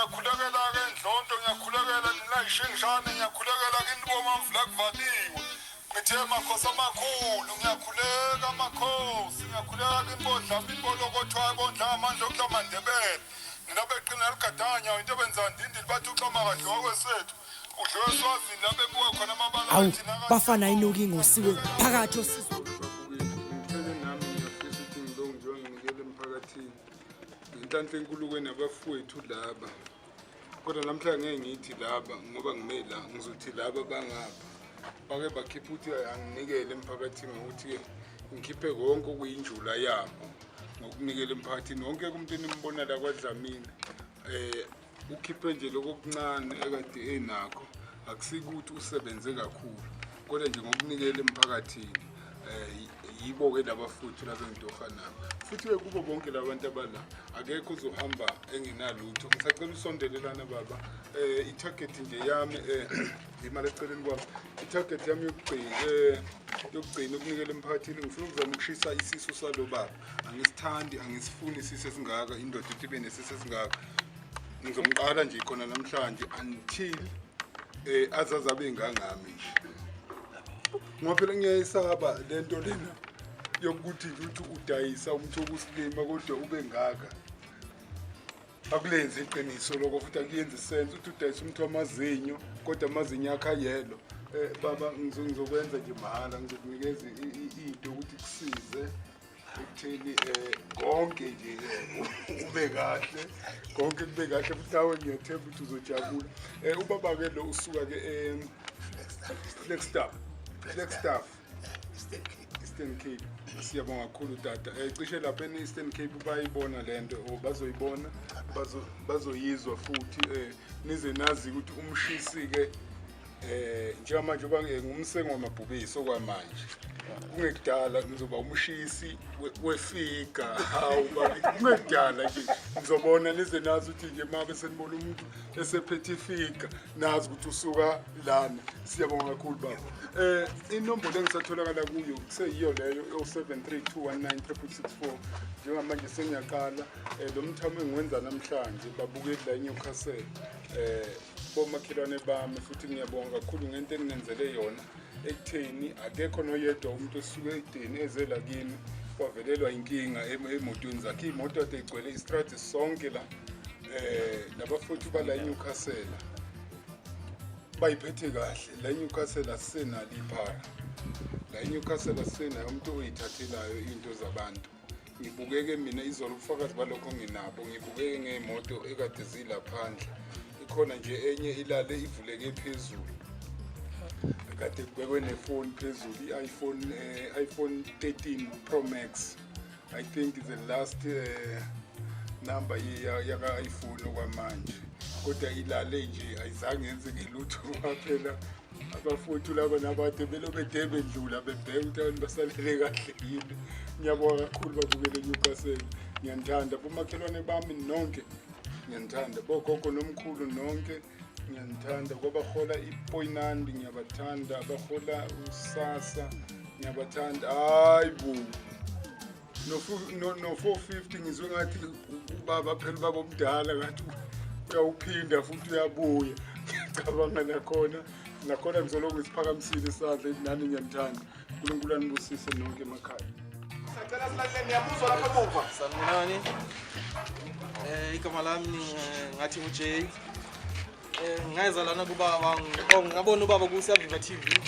Ngiyakhulekela-ke endlonto, ngiyakhulekela nina yishingishane, ngiyakhulekela kini bomamvula kuvaliwe. Ngithe makhosi amakhulu, ngiyakhuleka makhosi, ngiyakhuleka kini bodlama impolokothwayo bondla ngamandla okudla amaNdebele. Nina beqina ligadanya into ebenzandindili bathi uxama kadliwa kwesethu. Udliwa eSwazini la bebuka khona amabala Awu thina bafana inuki ngosiwe phakathi osizwe. Ngithele nami ngiyafisa ukuthi ngilonge njengoba nginikele emphakathini. Ngenhlanhla enkulu-ke nabafowethu laba. Kodwa namhlanje ngeke ngithi laba ngoba ngime la, ngizothi laba bangapha. Bake bakhipha ukuthi anginikele emphakathini ngokuthi-ke ngikhiphe konke okuyinjula yabo ngokunikela emphakathini. Wonke umuntu enimbona la kwaDlamini ukhiphe nje lokho okuncane ekade enakho, akusikuthi usebenze kakhulu kodwa nje ngokunikela emphakathini. Yibo-ke laba futhi laba engitoha nabo futhi-ke kubo bonke la bantu abala akekho ozohamba engenalutho. Ngisacela usondelelana baba. I-target nje yami, imali eceleni kwami, i-target yami yokugcina ukunikela emphakathini, ngifuna ukuzama ukushisa isisu salo baba. Angisithandi, angisifuni isisu esingaka, indoda ukuthi ibe nesisu esingaka. Ngizomqala nje khona namhlanje until azaze abe ngangami nje, ngoba phela ngiyayisaba lento lena yokuthi nje uthi udayisa umuntu wokusilima kodwa ube ngaka. Akulenzi iqiniso lokho futhi akuyenzi sense uthi udayisa umuntu wamazinyo kodwa amazinyo akho ayelo. Baba, ngizokwenza nje mahhala, ngizokunikeza into ukuthi kusize ekutheni konke nje ube kahle, konke kube kahle futhi nawe ngiyathemba ukuthi uzojabula. Ubaba-ke lo usuka-ke Flagstaff, Flagstaff, Eastern Cape. Siyabonga kakhulu tata. Cishe lapha e-Eastern Cape bayibona lento or bazoyibona, bazoyizwa futhi, nize nazi ukuthi umshisi-ke njengamanje uba ngumsengi wamabhubesi okwamanje, kungekudala ngizoba umshisi wefika. Hawu baba, kungekudala nje ngizobona, nize nazi ukuthi nje uma besenibona umuntu esephethe ifika, nazi ukuthi usuka lana. Siyabonga kakhulu baba. Inombolo engisatholakala kuyo kuseyiyo leyo 0732193664. Njengamanje sengiyaqala lo mthamo engiwenza namhlanje, babukeli la eNewcastle, bomakhelwane bami, futhi ngiyabonga kakhulu ngento eningenzele yona ekutheni akekho noyedwa umuntu osuke ekudeni eze la kimi wavelelwa inkinga emotweni zakhe. Iy'moto kade igcwele istradi sonke la, nabafowethu bala eNewcastle bayiphethe kahle. La eNewcastle asisenalo iphara, la eNewcastle asisenayo umuntu oyithathelayo iy'nto zabantu. Ngibukeke mina izolo, ubufakazi balokho nginabo, ngibukeke ngey'moto ekade zilaphandle, ikhona nje enye ilale ivuleke phezulu, kade kubekwe nefoni phezulu, i-iPhone, iPhone 13 Pro Max, I think the last number yaka-iPhone okwamanje, kodwa ilale nje ayizange yenzeke lutho kwaphela. Abafowethu laba nabade belo bede bedlula bebheka ukuthi abantu basalele kahle yini. Ngiyabonga kakhulu babukele Newcastle, ngiyanithanda. Bomakhelwane bami nonke ngiyanithanda, bogogo nomkhulu nonke ngiyanithanda, kwabahola ipoinandi ngiyabathanda, abahola usasa ngiyabathanda. Hayi bo, no 450 ngizwe ngathi ubaba phela, ubaba omdala ngathi uyawuphinda futhi uyabuya. Ngicabanga nakhona ngizolokhu ngisiphakamisile isandla, nani ngiyanithanda. uNkulunkulu anibusise nonke emakhaya. Sacela silalele, niyamuzwa lapha emuva. Sanibonani. Igama lami ngathi ngu-Jay. Ngeza lana kubaba, oh, ngabona ubaba ku-Siyaviva TV.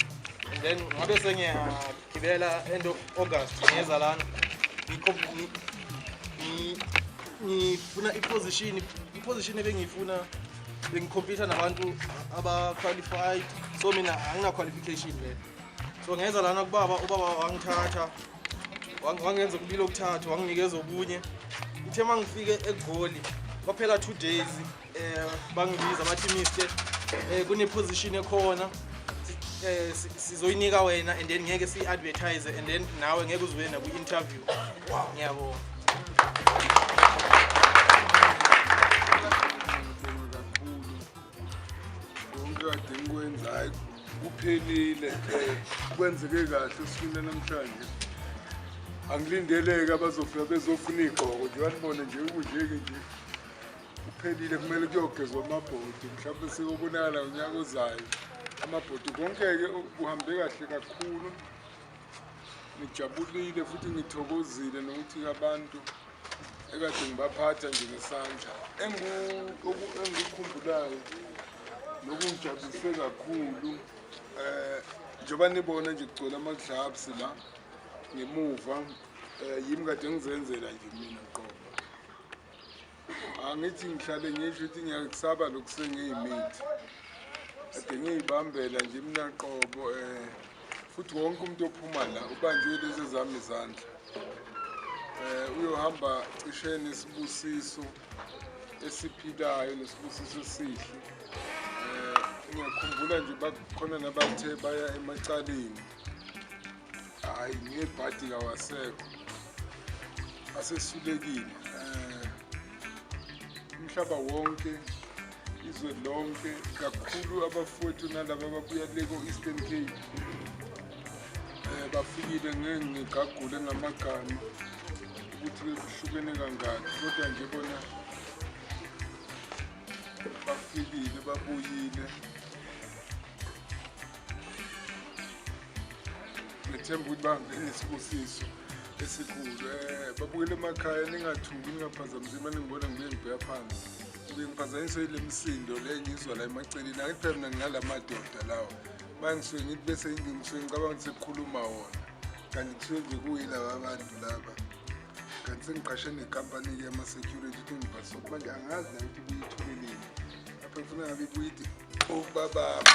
And then ngabe sengiyagibela end of August ngeza lana. Ngifuna i-position ebengiyifuna, bengi-compete nabantu aba-qualified, so mina angina-qualification le, so ngeza lana kubaba, ubaba wangithatha, wangenza okubili okuthathu, wanginikeza okunye. Ithe uma ngifike eGoli kwaphela 2 days, bangibiza bathi, "Mister, kune-position ekhona, sizoyinika wena and then ngeke siyi-advertise and then nawe ngeke uzuye nakwi-interview." Ngiyabonga. Ngiyabonga kakhulu. Konke kade ngikwenza, hayi, kuphelile, kwenzeke kahle usukwini namhlanje. Angilindeleke abazofika bezofuna iy'gqoko nje, banibone nje kunje-ke nje. Sekuphelile, kumele kuyogezwa amabhodi, mhlawumbe sekubonakala ngonyaka ozayo amabhodi. Konke-ke kuhambe kahle kakhulu, ngijabulile futhi ngithokozile nokuthi abantu ekade ngibaphatha nje ngesandla. Engikukhumbulayo nokungijabulise kakhulu, njengoba nibona nje kugcwele ama-gloves la ngemuva, yimi kade ngizenzela nje mina qobo. Angithi ngihlale ngisho ukuthi ngiyakusaba lokhu sengiyimithi, kade ngiyibambela nje mina qobo. Futhi wonke umuntu ophuma la ubanjwe lezi zami izandla, uyohamba cishe nesibusiso esiphilayo nesibusiso esihle. Ngiyakhumbula nje bakhona nabathe baya emacaleni, hhayi ngebhadi kawasekho, asesulekile. Umhlaba wonke, izwe lonke, kakhulu abafowethu nalaba ababuya le ko-Eastern Cape, bafikile. Ngeke ngigagule ngamagama ukuthi kuhlukene kangaki, kodwa nje bona bafikile, babuyile. Ngethemba ukuthi bahambe nesibusiso esikhulu. Babukele emakhaya, ningathuki, ningaphazamiseki uma ningibona ngibuye ngibheka phansi. Ngibuye ngiphazanyiswe yile misindo le ngizwa la emaceleni. Angithi phela mina nginala madoda lawa, ma ngisuke ngithi bese ngisuke ngicabanga ukuthi sekukhuluma wona, kanti kusuke nje kuyilaba bantu laba. Kanti sengiqashe nenkampani-ke yama-security ukuthi ngibhasop. Manje angazi nayo ukuthi ibuyithuleleni lapha, ngifuna ngabe ibuye ithi ukubabamba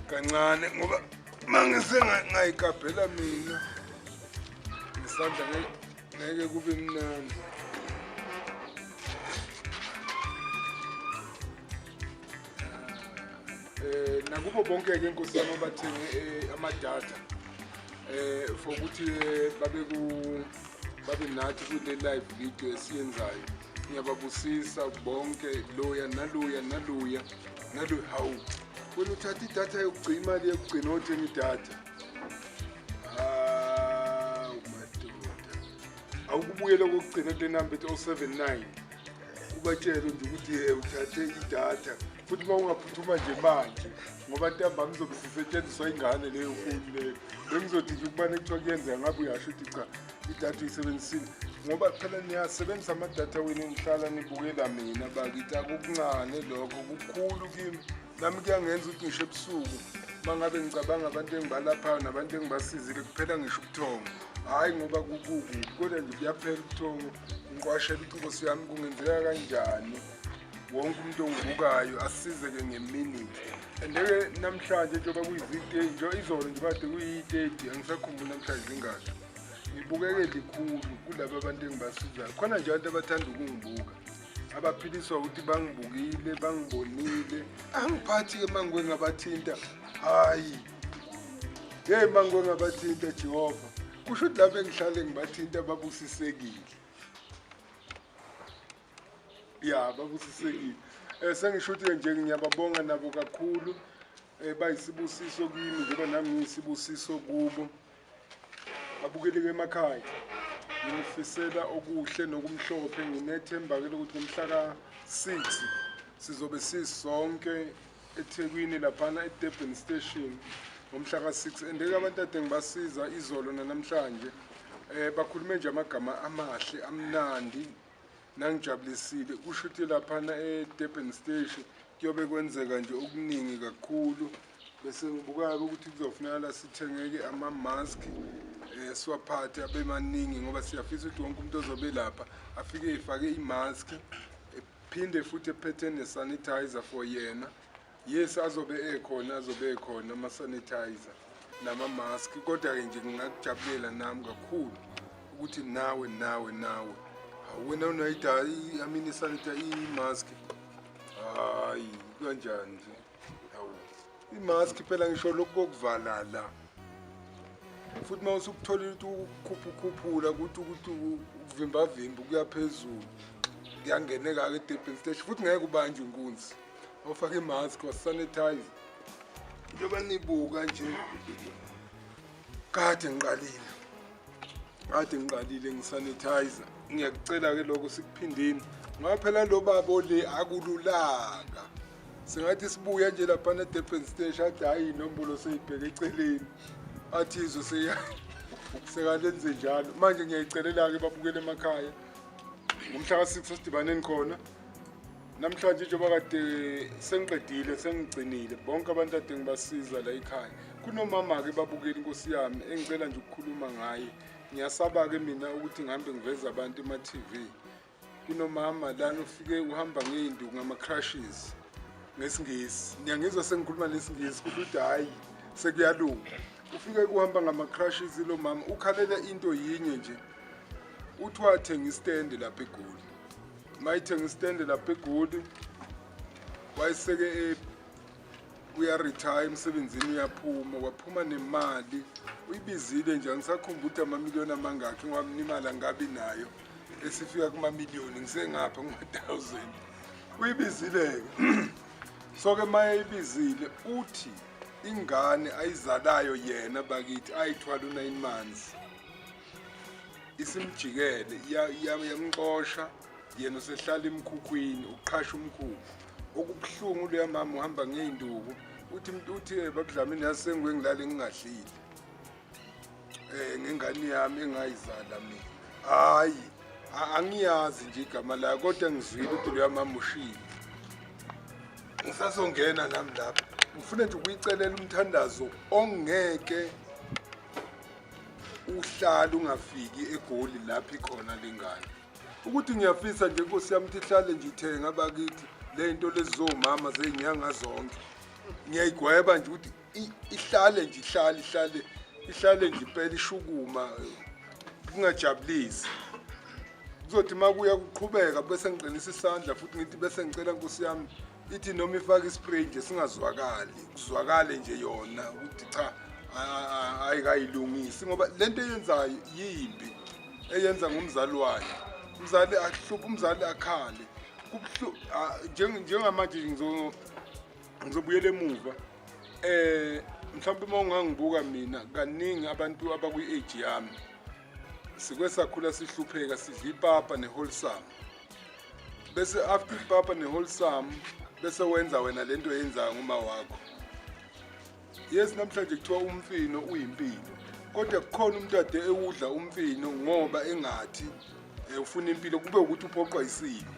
kancane, ngoba mangise ngayikabhela mina ngesandla ngeke kube mnandi. Nakubo bonke-ke inkosi yami abathenge amadatha for ukuthi babe ku babe nathi kule live video esiyenzayo, ngiyababusisa bonke, loya naloya naloya naloya. Hawu wena, uthatha idatha yokugcina, imali yokugcina othenga idatha. Hawu madoda, awukubuyele kokugcina kule namba ethi 079, ubatshele nje ukuthi uthathe idatha. Futhi uma ungaphuthuma nje manje, ngoba ntambama izobe sisetshenziswa ingane leyo foni leyo. Bengizothi nje ukubane kuthiwa kuyenzeka ngabe uyasho ukuthi cha, idatha uyisebenzisile, ngoba phela niyasebenzisa amadatha wenu, nihlala nibukela mina bakithi. Akukuncane lokho, kukhulu kimi. Nami kuyangenza ukuthi ngisho ebusuku uma ngabe ngicabanga abantu engibalaphayo nabantu engibasizile, kuphela ngisho ubuthongo. Hhayi ngoba kukubi, kodwa nje kuyaphela ubuthongo, ngiqwashela ukuthi inkosi yami kungenzeka kanjani wonke umuntu ongibukayo asizeke ngeminute. And-ke namhlanje njengoba kuyizi-30 nje, izolo nje kade kuyi-30, angisakhumbuli namhlanje zingaki. Ngibukeke likhulu kulaba abantu engibasizayo. Khona nje abantu abathanda ukungibuka, abaphiliswa ukuthi bangibukile, bangibonile. Angiphathi-ke uma ngike ngabathinta, hhayi yeyi, uma ngike ngabathinta Jehova, kusho ukuthi lapho engihlale ngibathinta babusisekile. Ya, babusisekile. Sengisho ukuthi nje ngiyababonga nabo kakhulu, bayisibusiso kimi njengoba nami ngiyisibusiso kubo. Babukeleke emakhaya, nginifisela okuhle nokumhlophe. Nginethemba-ke lokuthi ngomhla ka-6 sizobe sisonke eThekwini laphana eDurban Station ngomhla ka-6. And-ke abantu ade ngibasiza izolo nanamhlanje, bakhulume nje amagama amahle amnandi nangijabulisile. Kusho ukuthi laphana eDurban Station kuyobe kwenzeka nje okuningi kakhulu. Bese ngibuka-ke ukuthi kuzofunakala sithengeke ama-mask, siwaphathe abe maningi, ngoba siyafisa ukuthi wonke umuntu ozobe lapha afike efake i-mask, ephinde futhi ephethe ne-sanitizer for yena. Yes, azobe ekhona, azobe ekhona ama-sanitizer nama-mask, kodwa-ke nje ngingakujabulela nami kakhulu ukuthi nawe nawe nawe. Hawu wena, unayida I mean isanitizer, i-mask, hayi kanjani nje? Hawu, i-mask phela ngisho lokhu kokuvala la. Futhi uma usukutholile ukuthi ukukhupha ukhuphula ukuthi ukuvimbavimba kuya phezulu, kuyangeneka-ke e-Durban Station futhi ngeke ubanjwe inkunzi awufake imask, wasanitize. Njengoba nibuka nje, kade ngiqalile ngisanitizer. Ngiyakucela-ke lokho, sikuphindeni. Ngoba phela lo baba ole akululanga. Singathi sibuya nje laphana eDurban Station athi hhayi inombolo seyibheke eceleni. Athi izwe seya sekalenze njalo. Manje ngiyayicelela-ke babukele emakhaya. Ngomhla ka-6 sidibaneni khona. Namhlanje njengoba kade sengiqedile sengigcinile bonke abantu ade ngibasiza la ekhaya. Kunomama-ke babukeli inkosi yami engicela nje ukukhuluma ngaye. Ngiyasaba-ke mina ukuthi ngihambe ngiveza abantu ema-TV. Kunomama lana ufike uhamba ngey'nduku ngama-crushes ngesiNgisi. Niyangizwa sengikhuluma nesiNgisi kusho ukuthi hhayi sekuyalunga. Ufike kuhamba ngama-crushes lo mama ukhalela into yinye nje. Uthi wathenga isitende lapha eGoli. Mayithenga isitende lapha eGoli wayeseke uyaretire emsebenzini uyaphuma waphuma nemali uyibizile nje angisakhumbula ukuthi amamiliyoni amangakhi ngoba mina imali angabi nayo esifika kumamiliyoni ngisengapha kuma-thousand uyibizile-ke so-ke uma eyibizile uthi ingane ayizalayo yena bakithi ayithwala u-9 months isimjikele yamxosha yena usehlala emkhukhwini uqhasha umkhukhu okubuhlungu leya mama uhamba ngey'nduku uthi uthi eh, babudlamini yazi sengiwe ngilale ngingadlile um ngengane yami engayizala mina hhayi angiyazi nje igama layo kodwa ngizwile ukuthi loya mama ushile ngisazongena nami lapha ngifuna nje ukuyicelela umthandazo ongeke uhlale ungafiki egoli lapho ikhona lengane ukuthi ngiyafisa nje nkosi yami ukuthi ihlale nje ithenga bakithi le nto lezi zomama zey'nyanga zonke ngiyayigweba nje ukuthi ihlale nje ihlale ihlale ihlale nje impela ishukuma kungajabulisi kuzothi uma kuya kuqhubeka bese ngiqinisa isandla futhi ngithi bese ngicela nkosi yami ithi noma ifake ispray nje singazwakali kuzwakale nje yona ukuthi cha ayikayilungisi ngoba lento eyenzayo yimbi eyenza ngomzali wayo umzali ahluphe umzali akhale njengamanje ngizobuyela emuva eh mhlawumbe uma ungangibuka mina kaningi abantu abakwi-age yami sikwe sakhula sihlupheka sidla ipapa ne-wholesome bese after ipapa ne-wholesome bese wenza wena lento yenzayo nguma wakho yes namhlanje kuthiwa umfino uyimpilo kodwa kukhona umuntu ade ewudla umfino ngoba engathi eh, ufuna impilo kube ukuthi uphoqwa isimo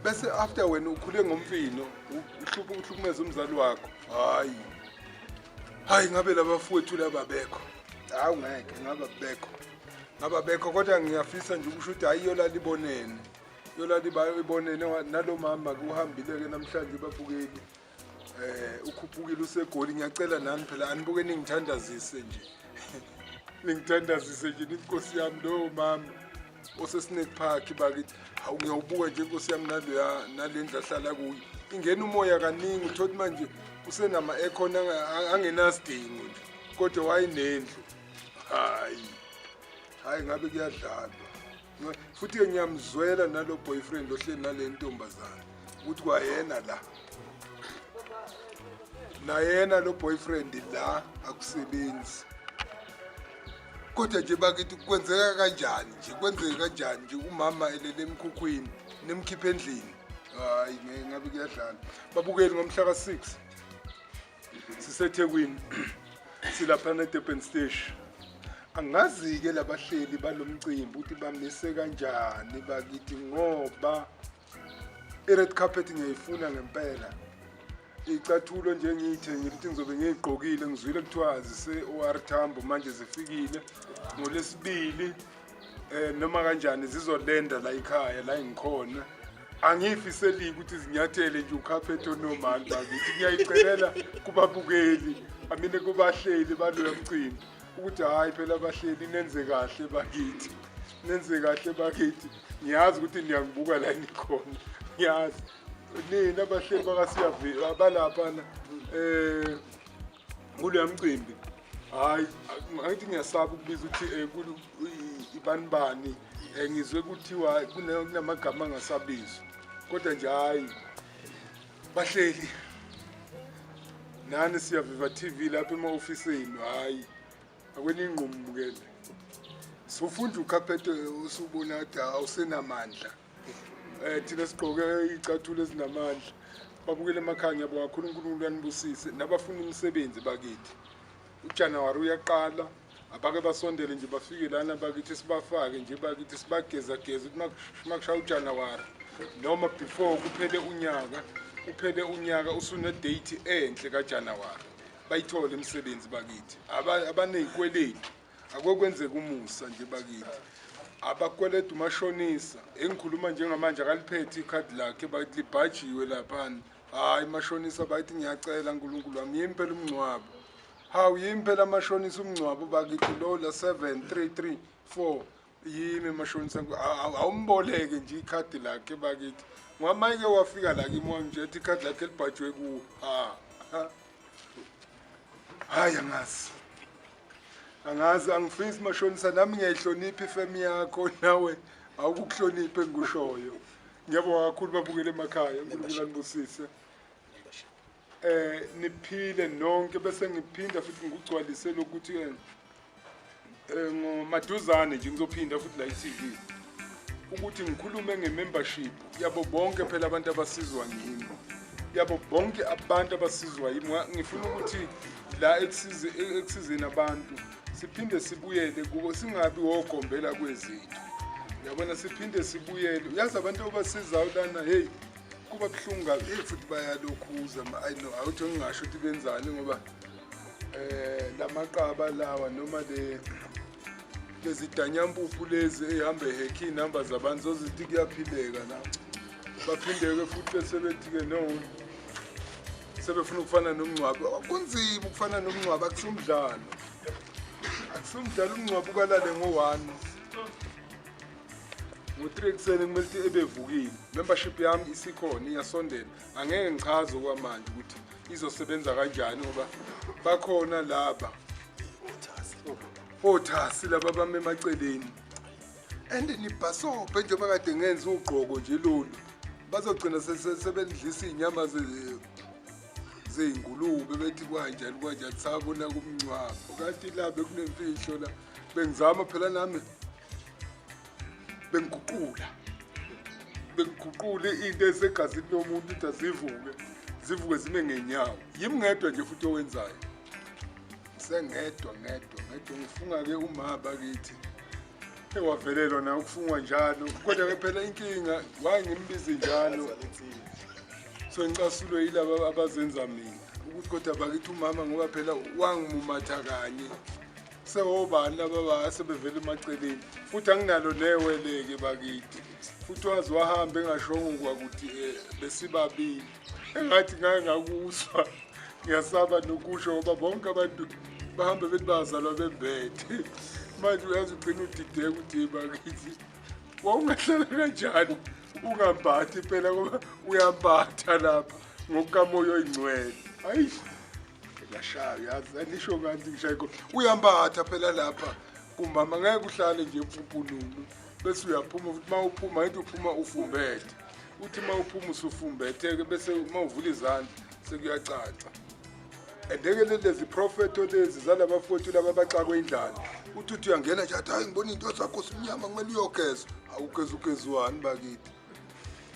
bese after wena ukhule ngomfino uhlupha uhlukumeza umzali wakho hayi hayi ngabe labafowethu lababekho hawu ngeke ngabe bekho ngaba bekho kodwa ngiyafisa nje ukusho ukuthi hayi yolala ibonene yolala ibonene nalo mama kuhambile-ke namhlanje babukeli eh ukhuphukile usegoli ngiyacela nani phela anibuke ningithandazise nje ningithandazise nje nithi nkosi yami lowo mama osesnake park bakithi hawu ngiyawubuka nje nkosi yami naloya nale ndlu ahlala kuyo ingena umoya kaningi uthole manje usenama-aircon angenasidingo nje kodwa wayinendlu hayi hayi ngabe kuyadlalwa futhi-ke ngiyamzwela nalo boyfriend ohleli nale ntombazane ukuthi kwayena la nayena lo boyfriend la akusebenzi kodwa nje bakithi kwenzeka kanjani nje kwenzeke kanjani nje umama elele emkhukhwini nimkhiphe endlini hayi ngeke ngabe kuyadlala babukeli ngomhla ka-6 sisethekwini silaphana edurban station angazi-ke labahleli balo mcimbi ukuthi bamise kanjani bakithi ngoba i-red carpet ngiyayifuna ngempela icathulo nje ngiyithengile ukuthi ngizobe ngiyigqokile ngizwile kuthiwa zise-or tambo manje zifikile ngolwesibili eh noma kanjani zizolenda la ekhaya la ngikhona angiyifiseli ukuthi zinyathele nje ukhaphethe onormal bakithi ngiyayicelela kubabukeli amine kubahleli baloya mcimbi ukuthi hhayi phela abahleli nenze kahle bakithi nenze kahle bakithi ngiyazi ukuthi niyangibuka la nikhona ngiyazi nina abahleli bakasiyavela balaphana um kuloya mcimbi hayi angithi ngiyasaba ukubiza ukuthi eh, ibani bani um ngizwe kuthiwa kunamagama angasabizwa kodwa nje hhayi bahleli nani siyaviva TV lapha ema-ofisini hhayi akweningqumukele sufunda ukhaphethe usubona ukuthi awusenamandla. Thina sigqoke iy'cathulo ezinamandla. Babukele emakhaya, ngiyabonga kakhulu, uNkulunkulu anibusise. Nabafuna imisebenzi bakithi, uJanuwari uyaqala, abake basondele nje, bafike lana bakithi, sibafake nje bakithi, sibagezageze ukuthi makushaya uJanuwari noma before kuphele unyaka, uphele unyaka usune-date enhle kaJanuwari, bayithole imisebenzi bakithi. Abaney'kweletu, akokwenzeka umusa nje bakithi, abakweleta umashonisa engikhuluma njengamanje akaliphethe ikhadi lakhe bakithi, libhajiwe laphana. Hhayi mashonisa bakithi, ngiyacela Nkulunkulu wami, yimi phela umngcwabo. Hawu, yimi phela mashonisa umngcwabo bakithi, lo la 7334 yimi mashonisa. Awumboleke nje ikhadi lakhe bakithi, ngoba mayike wafika la kimi wangitshela ukuthi ikhadi lakhe libhajwe kuwo. Ha ha. Hhayi, angazi, angazi, angifisi mashonisa, nami ngiyayihlonipha ifemi yakho, nawe awukukuhlonipha engikushoyo. Ngiyabonga kakhulu babukele emakhaya, uNkulunkulu anibusise. Niphile nonke, bese ngiphinda futhi ngikugcwalise lokuthi ngomaduzane nje ngizophinda futhi la i-TV ukuthi ngikhulume nge-membership yabo bonke phela abantu abasizwa ngimi, yabo bonke abantu abasizwa yimi. Ngifuna ukuthi la ekusizeni abantu siphinde sibuyele kubo, singabi wogombela kwezethu, uyabona, siphinde sibuyele. Uyazi abantu abasizayo lana, hey, kuba buhlungu kabi. Hey, futhi bayalokhuza, I know, awuthi ngingasho ukuthi benzani ngoba lamaqaba lawa noma le lezidanyampuphu lezi ey'hambe ehekhe iy'namba zabantu zozithi kuyaphileka la, baphinde-ke futhi bese bethi-ke no, sebefuna ukufana nomngcwabo. Kunzima ukufana nomngcwabo, akusumdlalo, akusumdlalo. Umngcwabo ukalale ngo-1, ngo-3 ekuseni kumele ukuthi ebevukile. Membership yami isikhona, iyasondela, angeke ngichaze okwamanje ukuthi izosebenza kanjani ngoba bakhona laba othasi laba bame emaceleni and nibhasobhe njengoba kade ngenza ugqoko nje lolu, bazogcina sebendlisa iy'nyama zey'ngulube, bethi kwanjani kwanjani, sabona kumngcwabo, kanti la bekunemfihlo la. Bengizama phela nami, bengiguqula bengiguqule into esegazini lomuntu ukuthi azivuke, zivuke zime ngenyawo. Yimi ngedwa nje futhi owenzayo, sengedwa, ngedwa, ngedwa. Ngifunga-ke uma bakithi ewavelelwa nawe ukufungwa njalo, kodwa-ke phela inkinga waye ngimbize njalo, so ngicasulwe yilaba abazenza mina ukuthi kodwa bakithi umama, ngoba phela wangimumatha kanye, sewobani laba asebevela emaceleni, futhi anginalo newele-ke bakithi, futhi waze wahamba engashongo kwakuthi besibabili, engathi ngake ngakuzwa. Ngiyasaba nokusho ngoba bonke abantu bahambe bethi bazalwa bembethe. Manje uyazi ugcina udideka ukuthi bakithi wawungahlala kanjani ungambathi phela, ngoba uyambatha lapha ngokukamoya oyingcwele. Hayi, ngiyashaya, yazi anisho kanti ngishaye, uyambatha phela lapha kumama, ngeke uhlale nje emfumpununu bese uyaphuma futhi. Uma uphuma into uphuma ufumbethe, uthi uma uphuma usufumbethe-ke, bese uma uvula izandla sekuyacaca. And-ke lezi profeto lezi zalabafowethu laba abaxakwe indlala, uthi uthi uyangena nje athi, hayi, ngibona iy'nto zakho simnyama, kumele uyogeza. Awugeza, ugezwani bakithi?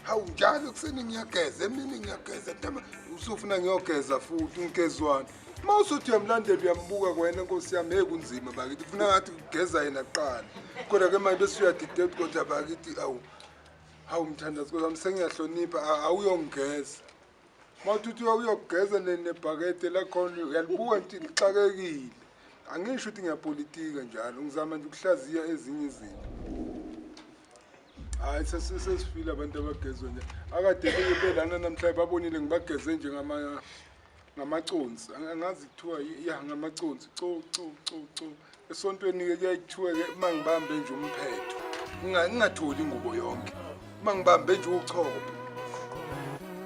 Hawu, njalo ekuseni ngiyageza, emini ngiyageza, ntama usufuna ngiyogeza futhi, ngigezwani? Uma usuthi uyamlandela, uyambuka kwena, nkosi yami, hey, kunzima bakithi, kufuna ngathi kugeza yena kuqala. Kodwa-ke manje bese uyadideka ukuthi kodwa bakithi, awu, hawu mthandazi, kodwa sengiyahlonipha, awuyongigeza. Uma uthi uthi uyogeza nebhakede lakhona uyalibuka nje lixakekile. Angisho ukuthi ngiyapolitika njalo, ngizama nje ukuhlaziya ezinye izinto. Hayi, sesifile abantu abagezwe nje, akade belana namhlanje babonile ngibageze nje ngamaconsi, angazi kuthiwa ya ngamaconsi, co co co co. Esontweni-ke kuyaye kuthiwe-ke uma ngibambe nje umphetho, ngingatholi ingubo yonke, uma ngibambe nje uchopho,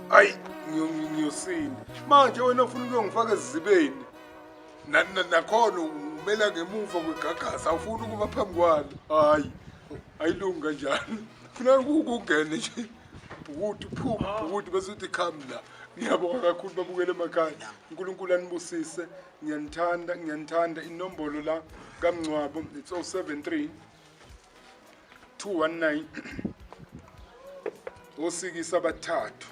hayi, ngiyosinda. Manje wena ufuna ukuyongifaka esizibeni, nakhona umela ngemuva kwegagasi, awufuni ukuba phambi kwalo. Hhayi, ayilungi kanjalo, funeka kungene nje bhukuthi phuma bhukuthi bese uthi khami la. Ngiyabonga kakhulu babukele emakhaya, uNkulunkulu anibusise, ngiyanithanda, ngiyanithanda. Inombolo la kamngcwabo, it's 073 219. Osikisi abathathu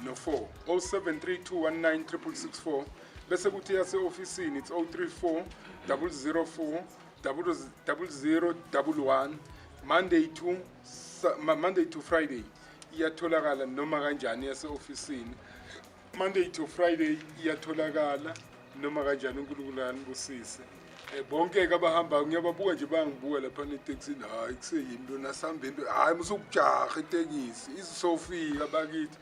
no-4, 0732196664, bese kuthi yase-ofisini it's 034 004 0011, Monday to Friday iyatholakala noma kanjani yase-ofisini. Monday to Friday iyatholakala noma kanjani. UNkulunkulu anibusise. Bonke-ke abahambayo ngiyababuka nje, bayangibuka laphana etekisini. Hhayi, kuseyimi lona, asihambeni. Hhayi, musukujaha itekisi, izofika bakithi.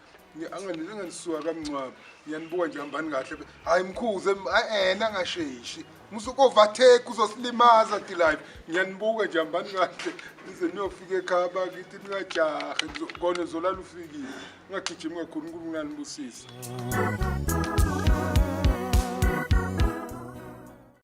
Anganisuka kamncwabo. Ngiyanibuka nje, hambani kahle. Hhayi mkhuze, ena angasheshi, musuku-overtake, uzosilimaza dilive. Ngiyanibuka nje, hambani kahle nize niyofika ekhaya bakithi, ningajahi, kona zolala ufikile, ungagijimi kakhulu. UNkulunkulu anibusise.